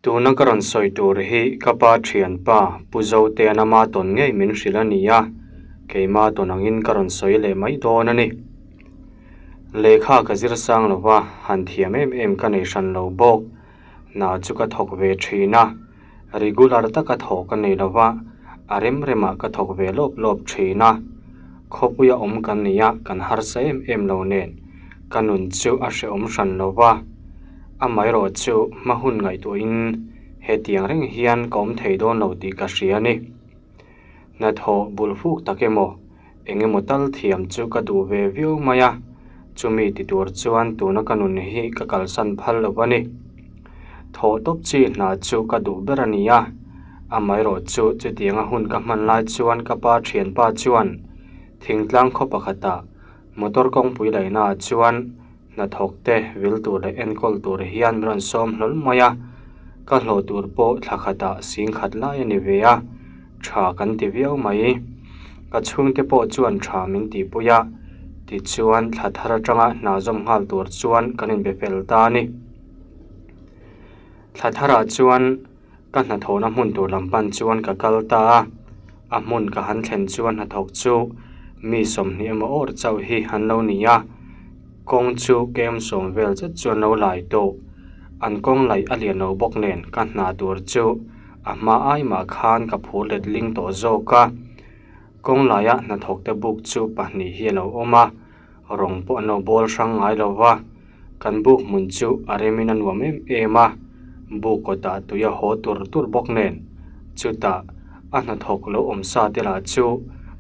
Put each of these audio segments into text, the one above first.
Tuna ka rawn sawi tur hi ka pa thianpa Pu Zoteana ma tawn ngei min hrilh a ni a, keima tawn angin ka rawn sawi leh mai dawn a ni. Lehkha ka zir sang lo va, han thiam em em ka nei hran lo bawk. Hna chu ka thawk ve thin a, regular taka thawh ka nei lo va, a rem remah ka thawk ve lawp lawp thin a. Khawpuia awm kan ni a, kan harsa em em lo nen ka nun chu a hrehawm hran lo va. Amaherawh chu hma hun ngaihtuahin hetiang reng hian ka awm thei dawn lo tih ka hria a ni. Hnathawh bul fuk tak emaw, eng emaw tal thiam chu ka duh ve viau mai a, chumi ti tur chuan tuna ka nun hi ka kalsan phal lo a ni. Thawh tawp chi hna chu ka duh ber a ni a, amaherawh chu chutianga hun ka hman lai chuan ka pa thianpa chuan thingtlang khaw pakhatah motor kawngpui laihnaah chuan Hnathawk te vil tur leh enkawl tur hian min rawn sawm hlawl mai a, ka hlawh tur pawh thla khatah sing khat lai a ni ve a, tha kan ti viau mai. Ka chhungte pawh chuan tha min tihpui a, tichuan thla thar atanga hna zawm nghal tur chuan kan inbe fel ta a ni. Thla tharah chuan ka hnathawhna hmun tur lam pan chuan ka kal ta a, a hmun ka han thlen chuan hnathawk chu mi 20 emaw awr chauh hi an lo ni a, kawng chu kem sawm vel zet chu an lo lai tawh. An kawng laih a lian lo bawk nen ka hna tur chu a hma ai mah khan ka phur let ling tawh zawk a, kawng laia hnathawk te buk chu pahnih hi a lo awm a. Rawng pawh an lo bawl hrang ngai lo va, kan buk hmun chu a remin a nuam em em a, buk kawtah tui a haw tur tur bawk nen. Chutah a hnathawk lo awm sa te lah chu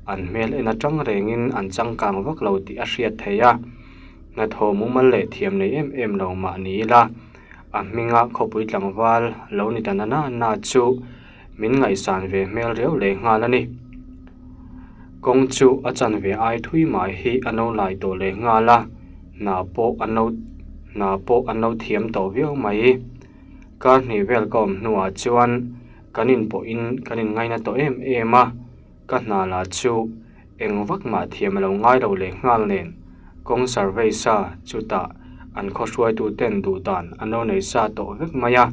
an hmel en atang rengin an changkang vak lo tih a hriat theih a, hnathawh mumal leh thiam nei em em lo mah ni ila, a hminga khawpui tlangval lo ni ta na na na chu min ngaihsan ve hmel riau leh nghal a ni. Kawng chu a chanve ai thui mai hi an lo lai tawh leh nghal a, hna pawh an lo hna pawh an lo thiam tawh viau mai. Kar hnih vel ka awm hnuah chuan kan inpawhin kan inngaina tawh em em a, ka hna lah chu Eng vak mah thiam a lo ngai lo leh nghal nen kawng survey sa chutah an khaw hruaitu ten duh dan an lo nei sa tawh vek mai a,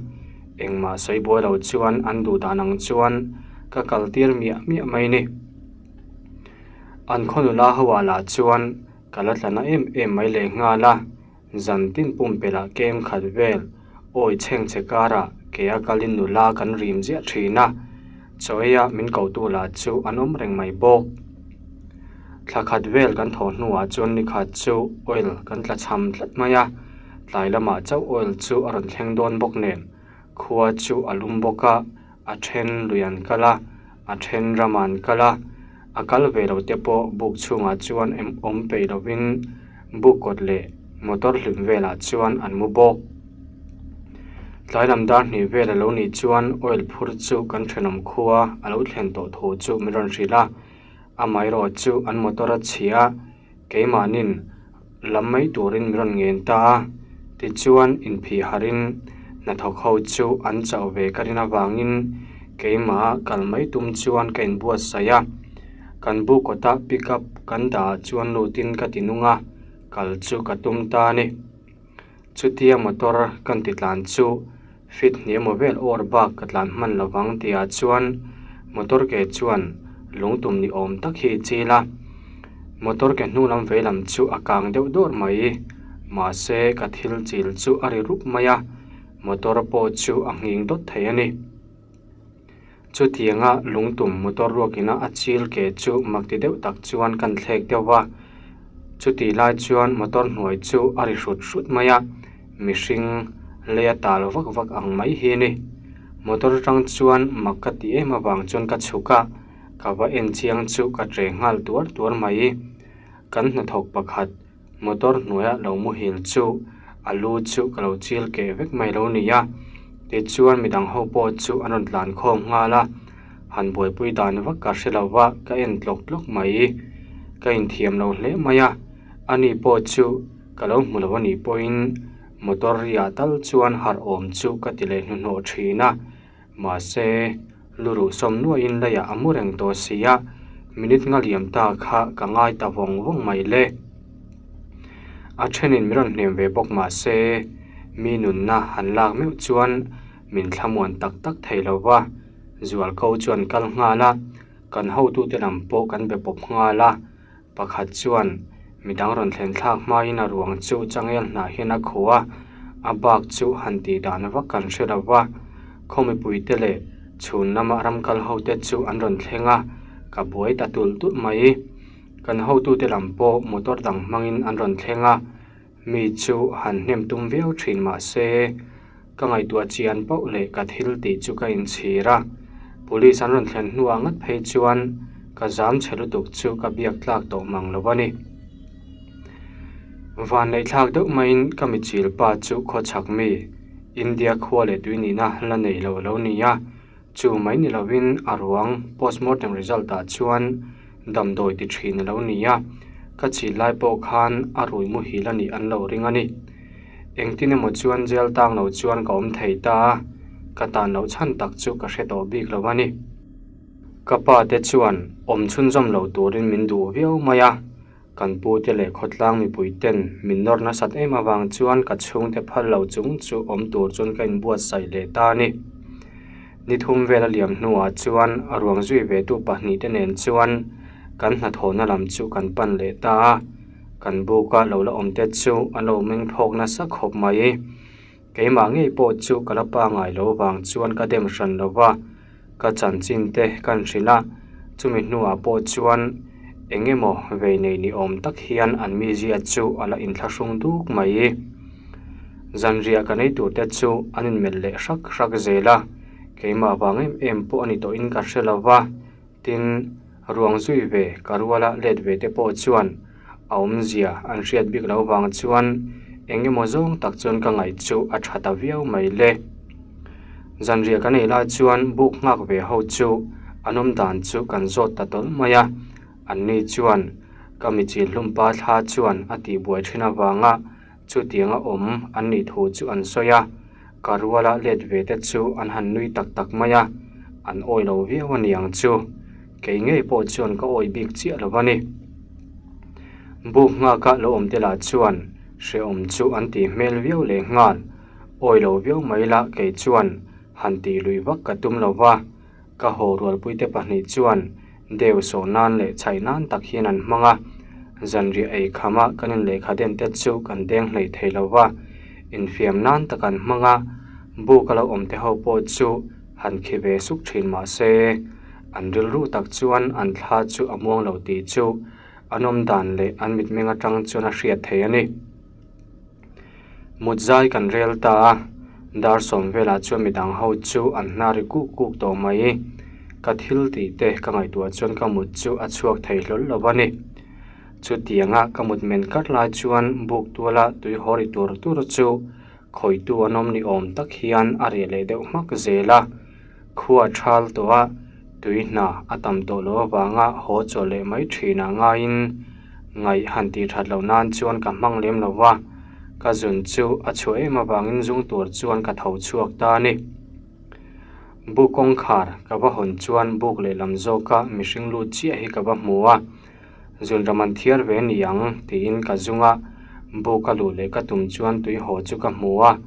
engmah sawi buai lo chuan an duh dan ang chuan ka kal tir miah miah mai ni. An khaw nula ho ah lah chuan ka la tla na em em mai leh nghal a. Zan tin pumpelh ah kem khat vel awi chheng che karah ke a kalin nula kan rim ziah thin a, chaw ei a min kotu lah chu an awm reng mai bawk. Thla khat vel kan thawh hnuah chuan ni khat chu oil kan tla chham tlat mai a, tlai lamah chauh oil chu a rawn thleng dawn bawk nen khua chu a lum bawk a, a then lui an kal a, a then ramah an kal a, a kal ve lo te pawh buk chhungah chuan em awm peih lovin buk kawt leh motor hlim velah chuan an mu bawk. Tlai lam dar hnih vel a lo nih chuan oil phur chu kan thenawm khua a lo thlen tawh thu chu min rawn hrilh a, amaherawh chu an motor a chhia a. Keimahnin lam mai turin min rawn ngen ta a, tichuan inphih harin hnathawk ho chu an chauh ve ka rin avangin keimah kal mai tum chuan ka inbuatsaih a. Kan bu kawta pick up kan dah ah chuan lutin ka ti nung a, kal chu ka tum ta a ni. Chutia motor kan ti tlan chu Fit hnih emaw vel awr bak ka tlan hman lo vang tihah chuan motor ke chuan lungtum ni awm tak hi chil a, motor ke hnu lam vei lam chu a kang deuh dawr mai. Mahse ka thil chil chu a ri rup mai a, motor pawh chu a nghing dawt thei a ni. Chutianga lungtum motor ruakina a chil ke chu mak ti deuh tak chuan kan thlek deuh va, chutih lai chuan motor hnuai chu a ri hrut hrut mai a, mihring lei a tal vak vak ang mai hi a ni. Motor atang chuan mak ka ti em avang chuan ka chhuk a, ka va en chiang chu ka che nghal tuar tuar mai. Kan hnathawk pakhat motor hnuaia lo muhil chu a lu chu ka lo chil keh vek mai lo ni a, tichuan midang ho pawh chu an rawn tlan khawm nghal a, han buaipui dan vak ka hre lo va ka en tlawk tlawk mai, ka inthiam lo hle mai a, ani pawh chu ka lo hmu lo a nih pawhin motor riah tal chuan harh awm chu ka ti leh hnuhnawh thin a. Mahse, luruh sawm nuaiin leiah a mu reng tawh si a, minute nga liam ta kha ka ngai ta vawng vawng mai le. A thenin min rawn hnem ve bawk mahse, mi nunna han lak meuh chuan Min thlamuan tak tak thei lo va, Zualko chuan kal nghal a, kan hotute lam pawh kan be pawp nghal a. Pakhat chuan midang rawn thlen thlak hmain a ruang chu changel hnah hian a khuh a, a bak chu han tih dan vak kan hre lo va. Khaw mipuite leh chhun lama ramkal hote chu an rawn thleng a, ka buai ta tulh tulh mai. Kan hotute lam pawh motor dang hmangin an rawn thleng a, mi chu han hnem tum viau thin mah se ka ngaihtuah chian pauh leh ka thil tih chu ka inchhir a. Police an rawn thlen hnuah ngat phei chuan ka zam chhe lutuk chu ka biak tlak tawh mang lo a ni. Vanneih thlak deuh maiin ka michil pa chu khawchhak mi, India khua leh tui nihna la nei lo a lo ni a. Chu mai ni lovin a ruang postmortem result ah chuan damdawi ti thin a lo ni a, ka chil lai pawh khan a rui muhil a nih an lo ring a ni. Engtin emaw chuan jail tang lo chuan ka awm thei ta a, ka tan loh chhan tak chu ka hre tawh bik lo a ni. Ka pa te chuan awm chhunzawm lo turin min duh viau mai a, Kan pute leh khawtlang mipui ten min nawr nasat em avang chuan ka chhungte phal lo chung chu awm tur chuan ka inbuatsaih leh ta a ni. Ni thum vel a liam hnuah chuan a ruang zui ve tu pahnih te nen chuan kan hnathawhna lam chu kan pan leh ta a, kan buka lo la awm te chu an lo meng phawk nasa khawp mai. Keimah ngei pawh chu ka la pangai lo vang chuan ka dem hran lo va, ka chanchin te kan hrilh a, chumi hnuah pawh chuan eng emaw vei nei ni awm tak hian an mizia chu a la inthlahrung duk mai. Zanriah ka nei tur te chu an inmelh leh hrak hrak zel a, keimah vang em em pawh a ni tawhin ka hre lo va. Tin, ruang zui ve ka ruala let ve te pawh chuan a awmzia an hriat bik loh vang chuan eng emaw zawng tak chuan ka ngaih chu a tha ta viau mai le. Zanriah kan ei lai chuan buk nghak ve ho chu an awm dan chu kan zawt ta tawlh mai a, anni chuan ka michil hlumpa thla chuan a tihbuai thin avanga chutianga awm an nih thu chu an sawi a. Ka ruala let ve te chu an han nui tak tak mai a, an awi lo viau a ni ang chu. Kei ngei pawh chuan ka awi bik chiah lo a ni. Buk nghaka lo awm te lah chuan hrehawm chu an tih hmel viau leh nghal. Awi lo viau mai la kei chuan han tih lui vak ka tum lo va. Ka haw rualpuite pahnih chuan deu sawh nan leh chhaih nan tak hian an hmang a, zanriah ei khama kan in lehkha den te chu kan deng hleih thei lo va, infiam nan tak an hmang a, buk a lo awm te ho pawh chu han khi ve suk thin mah se, an rilru tak chuan an thla chu a muang lo tih chu an awm dan leh an mitmeng atang chuan a hriat thei a ni. Mut zai kan rel ta a, dar sawm velah chuan midang ho chu an hna ri kuk kuk tawh mai. Ka thil tih te ka ngaihtuah chuan ka mut chu a chhuak thei hlawl lo a ni. Chutianga ka mut men kar lai chuan buk tuala tui haw ri tur tur chu khawitu an awm ni awm tak hian a reh leh deuh hmak zel a. Khua thal tawh a, tui hna a tam tawh loh avanga haw chawlh leh mai thinah ngaiin ngaih han tih that loh nan chuan ka hmang lem lo va, ka zun chu a chhuah em avangin zung tur chuan ka tho chhuak ta a ni. Buk kawngkhar ka va hawn chuan buk lehlam zawka mihring lut chiah hi ka va hmu a, zun ram an thiar ve ni ang tiin ka zung a, buk a luh leh ka tum chuan tui haw chu ka hmu a,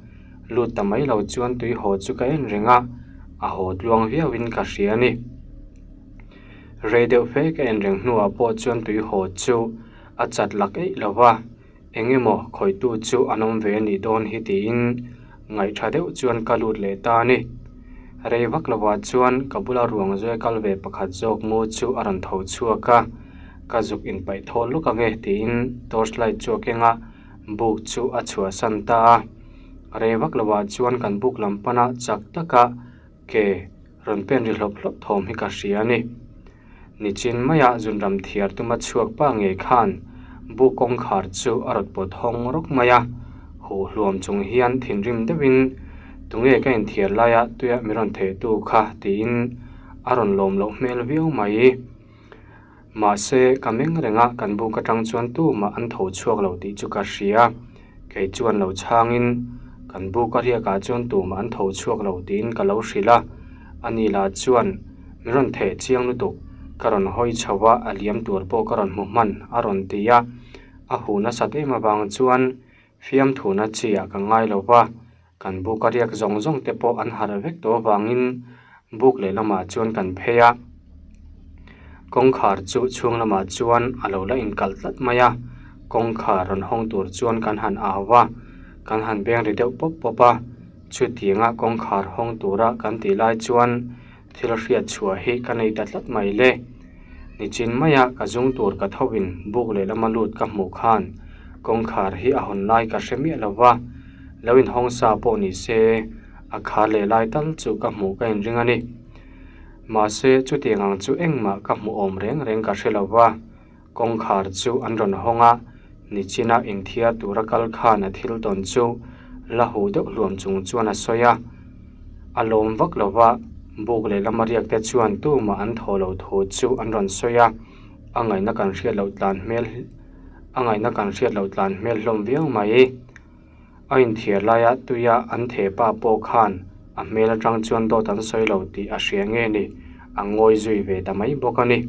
lut ta mai lo chuan tui haw chu ka en reng a, a haw tluang viauin ka hria a ni. Rei deuh fe ka en reng hnuah pawh chuan tui haw chu a chat lak eih lo va, eng emaw khawitu chu an awm ve a nih dawn hi tiin ngaihtha deuh chuan ka lut leh ta a ni. Rei vak lovah chuan ka bula ruang zui kal ve pakhat zawk mu chu a rawn tho chhuak a, ka zuk inpaih thawl lawk ang e tiin torch light chu a keng a, buk chu a chhuahsan ta a. Rei vak lovah chuan kan buk lam pana chak taka Ke rawn pen ri hlawp hlawp thawm hi ka hria a ni. Nichin maia zunram thiar tuma chhuak pa ngei khan buk kawngkhar chu a rawn pawt hawng rawk mai a, huh hluam chung hian thinrim deuhin tunge ka inthiar laia tuia mi rawn thehtu kha tiin a rawn lawm loh hmel viau mai. Mahse, ka meng reng a, kan buk atang chuan tumah an tho chhuak lo tih chu ka hria. Kei chuan lo chhangin, kan buk a riakah chuan tumah an tho chhuak lo tiin ka lo hrilh a. Ani lah chuan, Min rawn theh chiang lutuk, ka rawn hawi chho a, a liam tur pawh ka rawn hmu hman, a rawn ti a. A huh nasat em avang chuan fiamthuna chi ah ka ngai lo va. Kan buk a riak zawng zawng te pawh an harh vek tawh avangin buk lehlamah chuan kan phei a. Kawngkhar chu chhung lamah chuan a lo la inkalh tlat mai a, kawngkhar rawn hawng tur chuan kan han au va, kan han beng ri deuh pawp pawp a, chutianga kawngkhar hawng tura kan tih lai chuan thil hriat chhuah hi ka nei ta tlat mai le. Nichin maia ka zung tur ka tho in buk lehlama lut ka hmuh khan kawngkhar hi a hawn lai ka hre miah lo va, lo inhawng sa pawh ni se a khar leh lai tal chu ka hmuh ka inring a ni. Mahse, chutiang ang chu engmah ka hmuh awm reng reng ka hre lo va, kawngkhar chu an rawn hawng a, nichina inthiar tura kal khan a thil tawn chu la huh deuh hluam chung chuan a sawi a. A lawm vak lo va, buk lehlam a riak te chuan tumah an thaw lo thu chu an rawn sawi a, a ngaihna kan hriat loh tlan hmel a ngaihna kan hriat loh tlan hmel hlawm viau mai. A inthiar laia tuia an theh pa pawh khan a hmel atang chuan dawt an sawi lo tih a hria nge ni, a ngawi zui ve ta mai bawk a ni.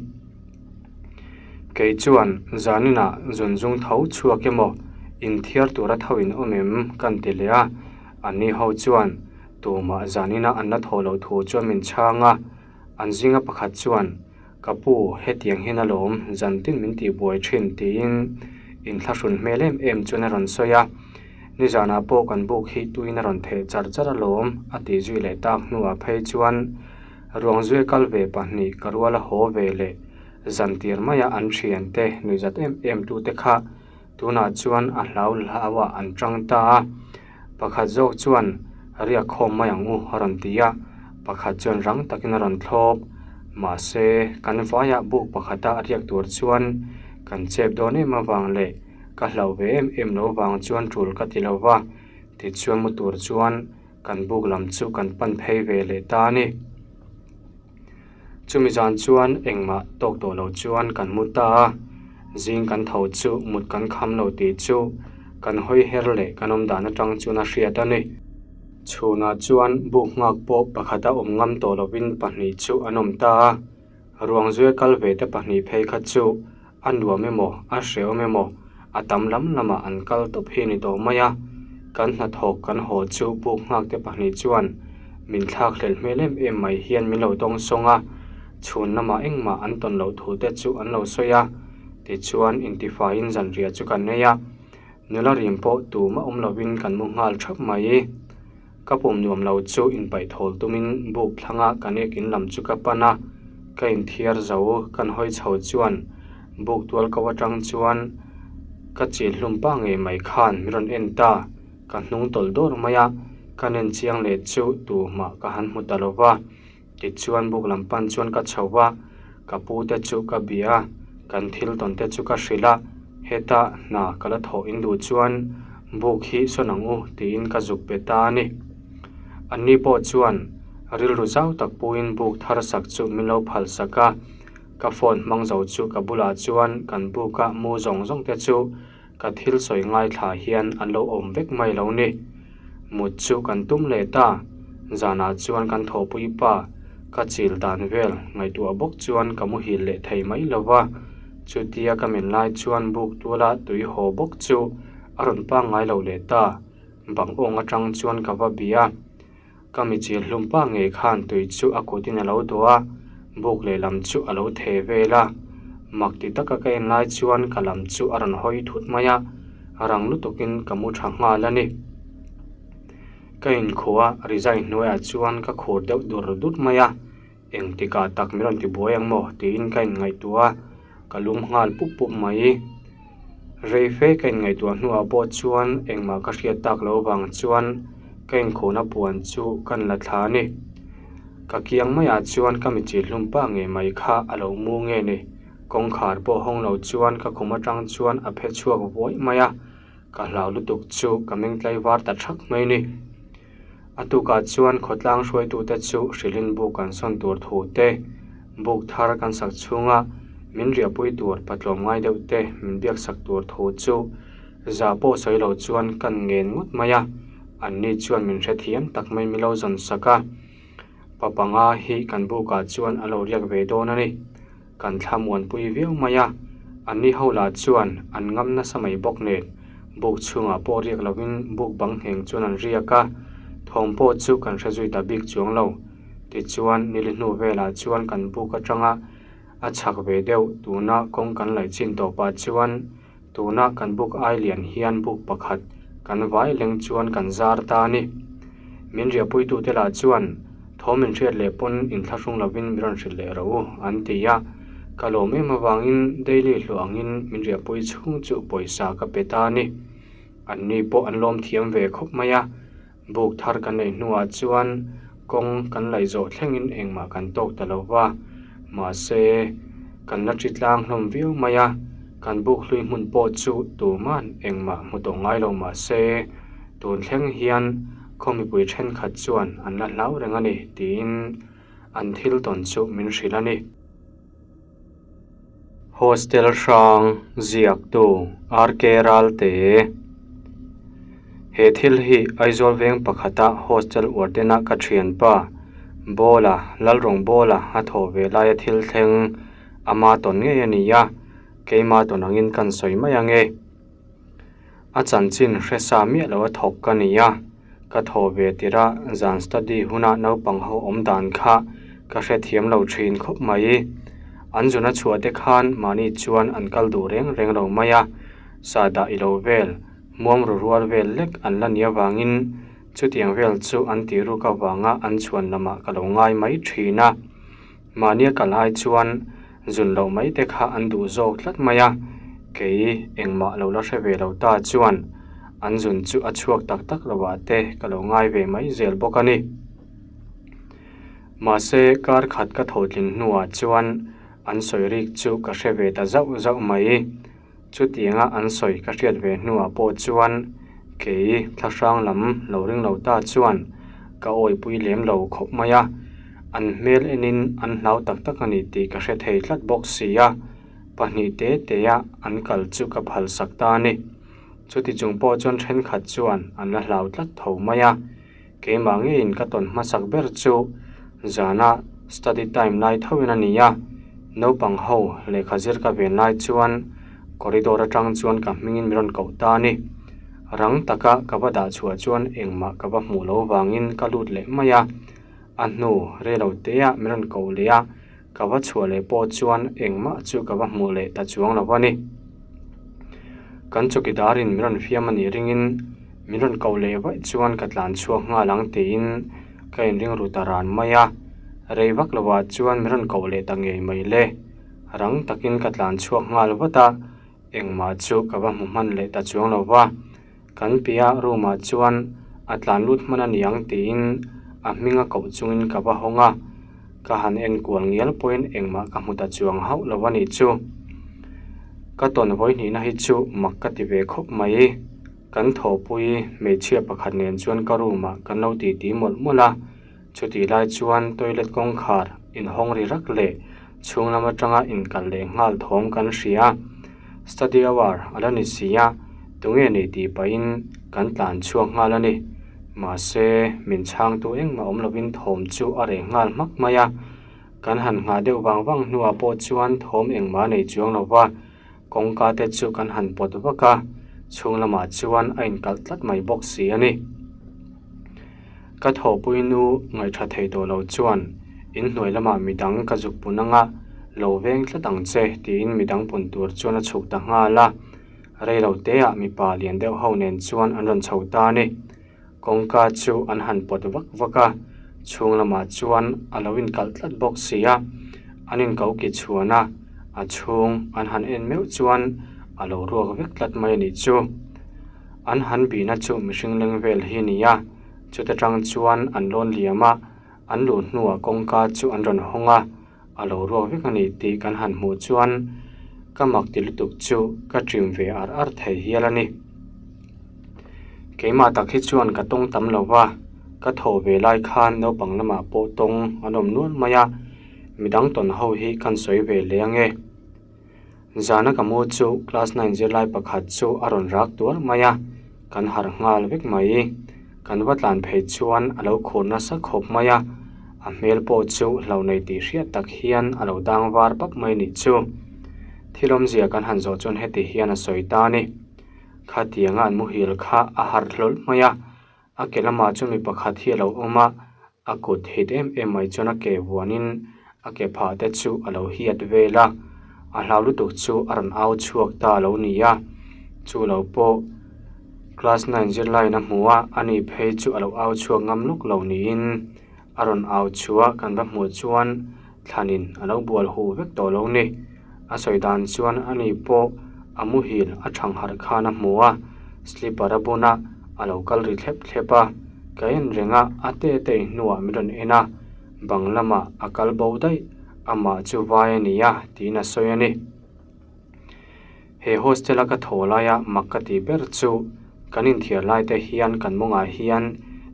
Kei chuan zaninah zunzung tho chhuak emaw inthiar tura tho in awm em kan ti leh a, anni ho chuan tumah zanina an la thawh loh thu chuan min chhang a, an zinga pakhat chuan Ka pu, hetiang hian alawm zan tin min tihbuai thin tiin inthlahrun hmel em em chuan a rawn sawi a. Nizanah pawh kan buk hi tuin a rawn theh char char alawm a tih zui leh tak hnuah phei chuan ruang zui kal ve pahnih ka rual a haw ve leh zan tir maia an thiante nuihzat em em tute kha tunah chuan a hlau hlauah an tang ta a. Pakhat zawk chuan riak khawm mai ang u a rawn ti a, pakhat chuan rang takin a rawn thlawp. Mahse, kan vaiah buk pakhata a riak tur chuan kan chep dawn em avang leh ka hlauh ve em em lo vang chuan tul ka ti lo va, tichuan mu tur chuan kan buk lam chu kan pan phei ve leh ta a ni. Chumi zan chuan engmah tawk tawh lo chuan kan mu ta a, zing kan tho chu mut kan kham lo tih chu kan hawi her leh kan awm dan atang chuan a hriat a ni. Chhunah chuan buk nghak pawh pakhata awm ngam tawh lovin pahnih chu an awm ta a, ruang zuia kal ve te pahnih phei kha chu A nuam emaw, a hrehawm emaw, a tam lam lamah an kal tawp hi a ni tawh mai a. Kan hnathawk kan haw chu buk nghak te pahnih chuan min thlak hlelh hmel em em mai hian min lo dawng sawng a, chhun lamah engmah an tawn loh thu te chu an lo sawi a. Tichuan intifaiin zanriah chu kan nei a, nula rim pawh tumah awm lovin kan mu nghal thap mai. Ka pum nuam lo chu inpaih thawl tumin buk thlanga kan ek in lam chu ka pan a, ka inthiar zo kan hawi chho chuan buk tual ko atang chuan ka chil hlum pa ngei mai khan min rawn en ta, ka hnung tawlh dawr mai a, ka nen chiang leh chu tuhmah ka han hmu ta lo va. Tichuan buk lam pan chuan ka chho va, ka pu te chu ka bia a, kan thil tawn te chu ka hrilh a, heta hna ka la thawh in duh chuan buk hi sawn ang u tiin ka zuk pe ta a ni. Anni pawh chuan rilru zau tak puin buk thar sak chu min lo phal sak a, ka phone hmang zo chu ka bulah chuan kan buka mu zawng zawng te chu Ka thil sawi ngaithla hian an lo awm vek mai lo ni. Mut chu kan tum leh ta. Zanah chuan kan thawhpui pa ka chil dan vel ngaihtuah bawk chuan ka muhil leh thei mai lo va. Chutia ka men lai chuan buk tuala tui haw bawk chu a rawn pangngai lo leh ta. Bang awng atang chuan ka va bia. Ka michil hlum pa ngei khan tui chu a kutin a lo dawh a, buk lehlam chu a lo theh vel a. Mak ti taka ka en lai chuan ka lam chu a rawn hawi thut mai a, rang lutukin ka mu tha nghal a ni. Ka inkhuh a, rizai hnuaiah chuan ka khur deuh dur dur mai a, engtikah tak min rawn ti buai ang maw tiin ka inngaihtuah a, ka lum nghal pup pup mai. Rei fe ka inngaihtuah hnuah pawh chuan engmah ka hriat tak loh vang chuan ka inkhuhna puan chu kan la thla a ni. Ka kiang maiah chuan ka michil hlum pa ngei mai kha a lo mu nge ni. Kawngkhar pawh hawng lo chuan ka khum atang chuan a phe chhuak vuai mai a, ka hlau lutuk chu ka meng tlaivar ta thak mai ni. A tukah chuan khawtlang hruaitute chu hrilhin buk kan sawn tur thu te, buk thar kan sak chhunga min riahpui tur patlawm ngai deuh te min biak sak tur thu chu zah pawh sawi lo chuan kan ngen ngawt mai a, anni chuan min hrethiam tak mai min lo zawn sak a. Pa panga hi kan bukah chuan a lo riak ve dawn a ni. Kan thlamuanpui viau mai a, anni ho lah chuan an ngam nasa mai bawk nen buk chhungah pawh riak lovin buk bang ngheng chuan an riak a. Thawm pawh chu kan hre zui ta bik chuang lo. Tichuan, nili hnu velah chuan kan buk atanga a chhak ve deuh tuna kawng kan laih chin tawpah chuan tuna kan buk ai lian hian buk pakhat kan vai leng chuan kan zar ta a ni. Min riahpuitute lah chuan thawm min hriat leh pawn inthlahrung lovin min rawn hrilh leh rawh u an ti a. Ka lawm em avangin daily hlawh angin min riahpui chhung chu pawisa ka pe ta a ni. An ni pawh an lawm thiam ve khawp mai a, buk thar kan neih hnuah chuan kawng kan laih zawh thlengin engmah kan tawk ta lo va, mahse kan la ṭi tlang hlawm viau mai a, kan buk hlui hmun pawh chu tuman engmah hmu tawh ngai lo mahse tun thleng hian khaw mipui ṭhenkhat chuan an la hlau reng a ni tiin an thil tawn chu min hrilh a ni. Hostel hrang ziaktu RK Ralte He thil hi Aizawl veng pakhata hostel uartena ka thianpa Bawla Lalrawng Bawla a thawh ve laia thil thleng ama tawn ngei a ni a, keima tawn angin kan sawi mai ange. A chanchin hre sa miah lo a thawk ka ni a, ka thaw ve tirh a, zan study huna naupang ho awm dan kha ka hrethiam lo thin khawp mai. An zuna chhuah te khan mahni chuan an kal duh reng reng lo mai a, sa dah i lo vel, muam ru rual vel lek an la nia vangin chutiang vel chu an tih ruk avanga an chhuan lamah ka lo ngai mai thin a. Mahnia kal ai chuan zun loh mai te kha an duh zawk tlat mai a, kei engmah lo la hre ve lo ta chuan an zun chu a chhuak tak tak lo ah te ka lo ngai ve mai zel bawk a ni. Mahse kar khat ka thawhtlin hnuah chuan an sawi rik chu ka hre ve ta zauh zauh mai. Chutianga an sawi ka hriat ve hnuah pawh chuan kei thlahrang lam lo ring lo ta chuan ka awipui lem lo khawp mai a, an hmel enin an hlau tak tak a ni tih ka hre thei tlat bawk si a, pahnih te te a an kal chu ka phalsak ta a ni. Chuti chung pawh chuan thenkhat chuan an la hlau tlat tho mai a. Keimah ngeiin ka tawn hmasak ber chu zana study time lai thoin a ni a, naupang ho lehkha zir ka ven lai chuan corridor atang chuan ka hmingin min rawn koh ta a ni. Rang taka ka va dah chhuah chuan engmah ka va hmuh lo vangin ka lut leh mai a, a hnu rei lo teah min rawn koh leh a, ka va chhuah leh pawh chuan engmah chu ka va hmuh leh ta chuang lo a ni. Kan chawkidarin min rawn fiam a nih ringin min rawn koh leh vaih chuan ka tlan chhuak nghal ang tiin ka inring ru ta ran mai a, rei vak lovah chuan min rawn koh leh ta ngei mai le. Rang takin ka tlan chhuak nghal vat a, engmah chu ka va hmu hman leh ta chuang lo va. Kan piah room ah chuan a tlan lut hman a niang tiin a hming a koh chungin ka va hawng a, ka han en kual ngial pawhin engmah ka hmu ta chuang hauh lo a nih chu. Ka tawn vawihnihna hi chu mak ka ti ve khawp mai. Kan thawhpui hmeichhia pakhat nen chuan ka room ah kan lo titi mawlh mawlh a, chutih lai chuan toilet kawngkhar inhawng ri rak leh chhung lam atanga inkal leh nghal thawm kan hria. Study hour a la ni si a, tunge ni tih pahin kan tlan chhuak nghal a ni. Mahse, min chhangtu engmah awm lovin thawm chu a reh nghal hmak mai a. Kan han nghah deuh vang vang hnuah pawh chuan thawm engmah a nei chuang lo va, kawngka te chu kan han pawt vak a, chhung lamah chuan a inkalh tlat mai bawk si a ni. Ka thawhpui nu ngaihṭha thei tawh lo chuan inhnuai lamah midang ka zuk pun anga lo veng tlat ang che tiin midang pun tur chuan a chhuk ta nghal a, rei lo teah mipa lian deuh ho nen chuan an rawn chho ta a ni. Kawngka chu an han pawt vak vak a, chhung lamah chuan a lo inkalh tlat bawk si a, an inko ki chhuan a, a chhung an han en meuh chuan a lo ruak vek tlat mai a nih chu. An han bihna chu mihring leng vel hi a ni a, chuta tang chuan an lawn liam a, an luh hnuah kawngka chu an rawn hawng a, a lo ruak vek a ni tih kan han hmuh chuan ka mak ti lutuk chu ka ṭim ve ar ar thei hial a ni. Keimah tak hi chuan ka tawng tam lo va, ka thawh ve lai khan naupang lamah pawh tawng an awm nual mai a, midang tawn ho hi kan sawi ve leh ange. Zana ka mu chu class nine zirlai pakhat chu a rawn rak tuar mai a, kan harh nghal vek mai. Kan va tlan phei chuan a lo khur nasa khawp mai a, a hmel pawh chu hlo nei tih hriat tak hian a lo dang var pap mai nih chu. Thil awmzia kan han zawh chuan heti hian a sawi ta a ni. Khatianga an muhil kha a harh hlawlh mai a. A ke lamah chuan mi pakhat hi a lo awm a, a kut hit em em mai chuan a ke vuanin a ke phah te chu a lo hiat vel a, a hlau lutuk chu a rawn au chhuak ta a lo ni a, chu lo pawh class nine zirlaiin a hmu a, ani phei chu a lo au chhuak ngam lawk lo niin a rawn au chhuah kan va hmuh chuan thlanin a lo bual huh vek tawh lo ni. A sawi dan chuan ani pawh a muhil a thang harh khan a hmu a, slipper a bun a, a lo kal ri thlep thlep a, ka en reng a, a te te hnuah min rawn en a, bang lamah a kal bo daih, amah chu vai a ni a tiin a sawi a ni. He hostel a ka thaw laia mak ka tih ber chu kan inthiar lai te hian kan mawngah hian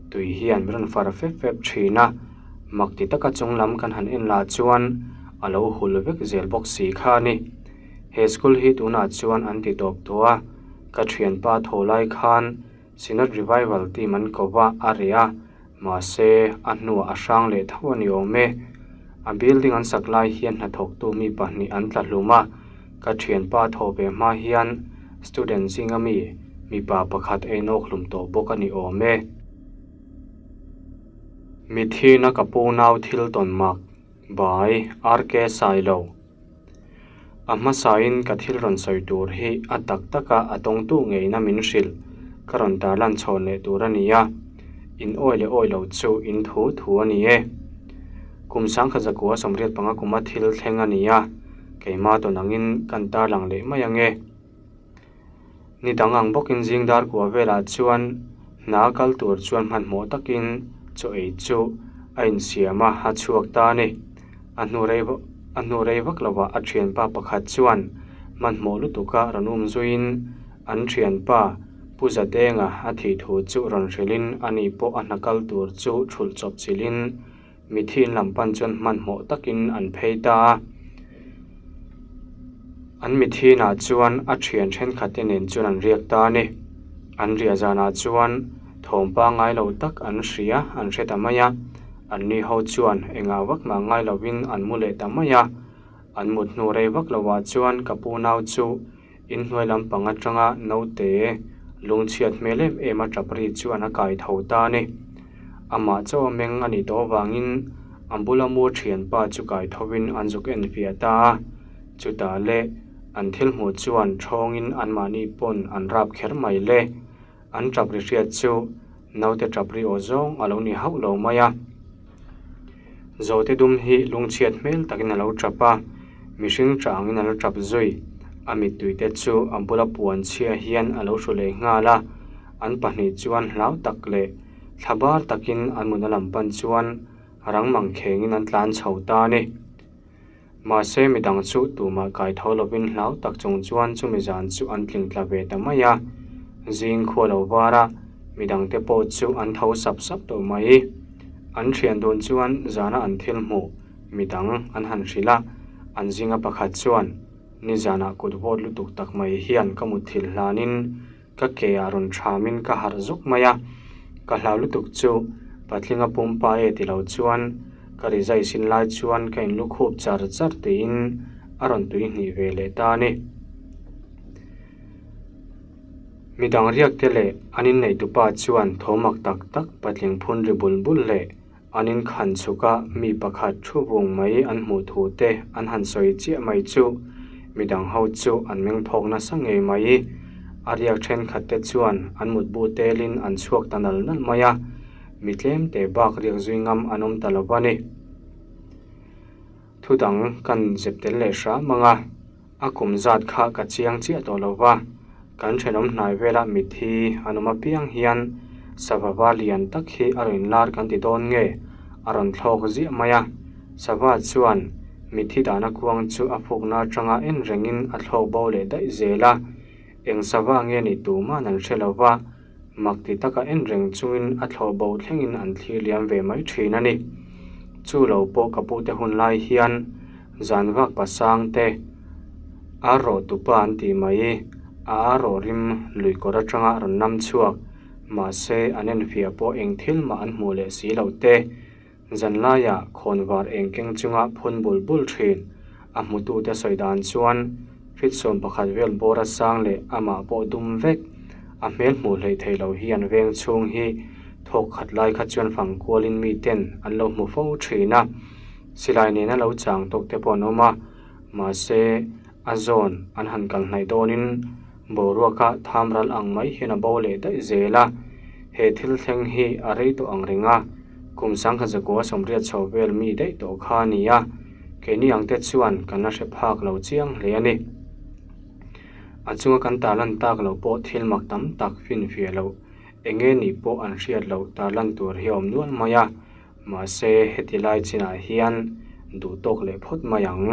tui hian min rawn far fep fep thin a, mak ti taka chung lam kan han en lah chuan a lo hul vek zel bawk si kha a ni. He school hi tunah chuan an ti tawp tawh a, ka thianpa thaw lai khan Synod Revival team an ko va a reh a, mahse a hnuah a hrang leh tho a ni awm e. A building an sak lai hian hnathawktu mi pahnih an tla hlum a, ka thianpa thawh ve hma hian student zinga mi mipa pakhat a inawk hlum tawh bawk a ni awm e. Mithina ka pu nau thil tawn mak by RK Sailo. A hmasain ka thil rawn sawi tur hi a tak taka a tawngtu ngeina min hrilh ka rawn tarlan chhawn leh tur a ni a, in awi leh awi lo chu in thu thu a ni e. Kum sangkhat zakua 85 kuma thil thleng a ni a, keimah tawn angin kan tarlang leh mai ang e. Ni dang ang bawkin zing dar kua velah chuan hna kal tur chuan hmanhmawh takin chaw ei chu a insiam a, a chhuak ta a ni. A hnu rei a hnu rei vak lovah a thianpa pakhat chuan hmanhmawh lutuka rawn um zuiin an thianpa Pu Zadenga a thih thu chu rawn hrilhin ani pawh a hna kal tur chu thulh chawp chilhin Mithiin lam pan chuan hmanhmawh takin an phei ta a. An mithiinah chuan a thian thenkhatte nen chuan an riak ta a ni. An riah zanah chuan thawm pangngai lo tak an hria, an hre ta mai a. Anni ho chuan engah vak mah ngai lovin an mu leh ta mai a. An mut hnu rei vak lovah chuan ka pu nau chu inhnuai lampang atanga naute lungchhiat hmel em em a tap ri chuan a kai tho ta a ni. Amah chaw a meng a nih tawh avangin a bula mu thianpa chu kai thovin an zuk en fiah ta a. Chutah le an thil hmuh chuan thawngin anmahni pawn an rap kher mai le. An tap ri hriat chu naute tap ri aw zawng a lo ni hauh lo mai a. Zote dum hi lungchhiat hmel takin a lo tap a, mihring tah angin a lo tap zui. A mittui te chu a bula puan chhia hian a lo hru leh nghal a, an pahnih chuan hlau tak leh thla bar takin an mutna lam pan chuan rang mang khengin an tlan chho ta a ni. Mahse midang chu tumah kai tho lovin hlau tak chung chuan chumi zan chu an tling tla ve ta mai a. Zing khua lo var a, midang te pawh chu an tho sap sap tawh mai. An thian dun chuan zana an thil hmuh midang an han hrilh a, an zinga pakhat chuan, Nizanah kut vawt lutuk tak mai hian ka mutthilh hlanin Ka ke ah rawn thamin ka harh zuk mai a, ka hlau lutuk chu patlinga pumpa e ti lo chuan ka rizai sin lai chuan ka in lukhup char char tiin a rawn tui hnih ve leh ta a ni. Midang riak te leh an inneihtupa chuan thawmak tak tak patling phun ri bul bul leh An inkhan chhuk a, mi pakhat thu vung mai an hmuh thu te an han sawi chiah mai chu midang ho chu an meng phawk nasa ngei mai. A riak thenkhat te chuan an mutbu telin an chhuak ta nal nal mai a, mi tlem te bak riak zui ngam an awm ta lo va ni. Thu dang kan zep tel leh hram ang a. A kum zat kha ka chiang chiah tawh lo va, kan thenawm hnai vela mitthi an awm apiang hian sava va lian tak hi a rawn inlar kan ti dawn nge a rawn thlawk ziah mai a. Sava chuan mitthi dahna kuang chu a fukna atanga en rengin a thlawk bo leh daih zel a, eng sava nge nih tuman an hre lo va, mak ti taka en reng chungin a thlawh bo thlengin an thlir liam ve mai thin a ni. Chu lo pawh ka pute hun lai hian zan vak pasang te ar rawh tupa an tih mai, a ar rawh rim lui kawr atanga rawn nam chhuak, mahse an enfiah pawh eng thil mah an hmuh leh si lo te. Zanlaiah khawnvar eng keng chunga phun bul bul thin. A hmutute sawi dan chuan fit 11 vel bawr a sang leh amah pawh dum vek. A hmel hmuh hleih theih loh hi an veng chhung hi Thawk khat lai kha chuan fang kualin miten an lo hmu fo thin a, silai nena lo chang tawk te pawh an awm a, mahse a zawn an han kal hnaih dawnin boruaka tham ral ang mai hian a bo leh daih zel a, he thil thleng hi a rei tawh ang reng a, kum sangkhat zakua sawmriat chho vel mi daih tawh kha a ni a, keini ang te chuan kan la hre phak lo chiang hle a ni. A chunga kan tarlan tak loh pawh thil mak tam tak finfiah loh Eng nge nih pawh an hriat loh tarlan tur hi a awm nual mai a, mahse heti lai chinah hian duh tawk leh phawt mai ang.